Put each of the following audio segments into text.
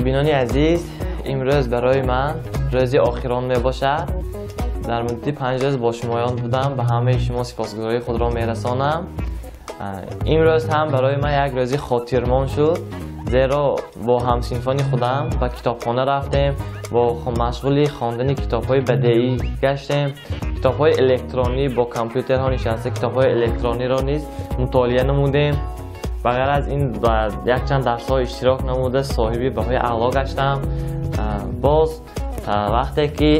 Тамошобинони азиз, имрӯз барои ман рӯзи охирон мебошад. Дар муддати 5 рӯз бо шумоён будам, ба ҳамаи шумо сипосгузории худро мерасонам. Имрӯз ҳам барои ман як рӯзи хотирмон шуд, зеро бо ҳамсинфони худам ба китобхона рафтем, бо машғули хондани китобҳои бадеӣ гаштем, китобҳои электронӣ бо компютерҳо нишаста китобҳои электрониро низ мутолиа намудем. Ба ғайр аз ин ба якчанд дарсҳо иштирок намуда соҳиби баҳои аъло гаштам. Боз вақте ки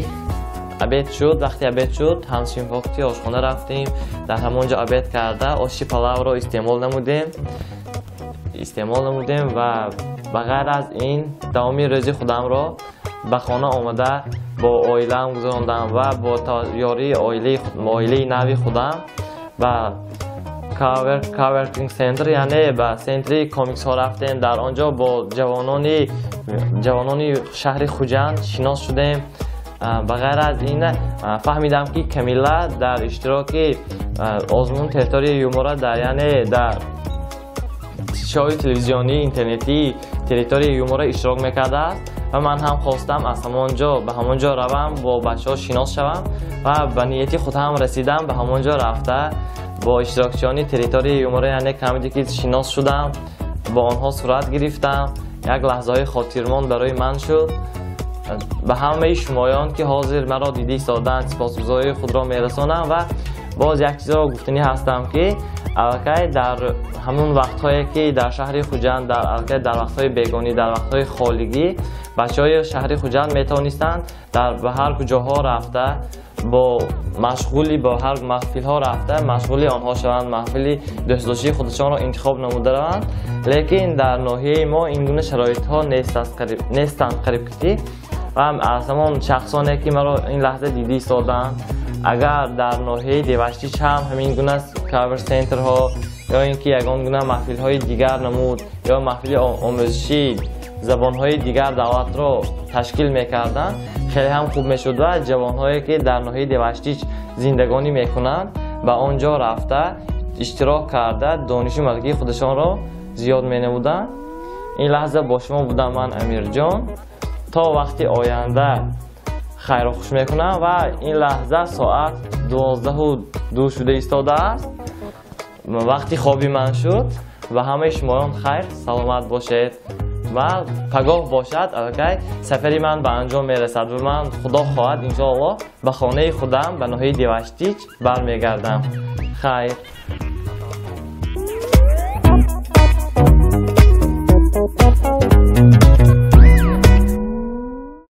обед шуд, вақти обед шуд, ҳамсинфоти ошхона рафтем, дар ҳамон ҷо обед карда оши палавро истеъмол намудем ва ба ғайр аз ин давоми рӯзи худамро ба хона омада бо оилаам гузарондам ва бо ёрии оилаи нави худам ба coworking center, яъне ба центри комиксҳо рафтем. Дар он ҷо бо ҷавонони шаҳри Хуҷанд шинос шудем. Ба ғайр аз ин фаҳмидам, ки Камила дар иштироки озмун «Территория юмора», дар яъне дар шоуи телевизионии интернетии «Территория юмора» иштирок мекардааст ва ман ҳам хостам аз ҳамон ҷо ба ҳамон ҷо равам, бо бачаҳо шинос шавам ва ба нияти худ ҳам расидам. Ба ҳамон ҷо рафта бо иштирокчиёни «Территория юмора», яъне Comedy Kids, шинос шудам, бо онҳо сурат гирифтам. Як лаҳзаҳои хотирмон барои ман шуд. Ба ҳамаи шумоён, ки ҳозир маро дида истодаанд, сипосгузории худро мерасонам ва боз як чизро гуфтанӣ ҳастам, ки аллакай дар ҳамон вақтҳое, ки дар шаҳри Хуҷанд дар аллакай дар вақтҳои бегонӣ, дар вақтҳои холигӣ бачаҳои шаҳри Хуҷанд метавонистанд дар ба ҳар куҷоҳо рафта, бо машғули бо ҳар маҳфилҳо рафта машғули онҳо шаванд, маҳфили дӯстдоштии худашонро интихоб намуда раванд. Лекин дар ноҳияи мо ин гуна шароитҳо нестанд қариб ки. Ва аз ҳамон шахсоне, ки маро ин лаҳза дида истодаанд, агар дар ноҳияи Деваштич ҳам ҳамин гуна coworking центрҳо ё ин ки ягон гуна маҳфилҳои дигар намуд ё маҳфили омӯзишии забонҳои дигар давлатро ташкил мекарданд, хеле ҳам хуб мешуд ва ҷавонҳое, ки дар ноҳияи Деваштич зиндагонӣ мекунанд, ба он ҷо рафта иштирок карда донишу малакаи худашонро зиёд менамуданд. Ин лаҳза бо шумо будам ман, Амирҷон. То вақти оянда хайру хуш мекунам ва ин лаҳза соат 12:02 шуда истодааст, вақти хоби ман шуд. Ва ҳамаи шумоён хайр, саломат бошед ва пагоҳ бошад аллакай сафари ман ба анҷом мерасад ва ман, худо хоҳад, иншоаллоҳ, ба хонаи худам, ба ноҳияи Деваштич бармегардам. Хайр.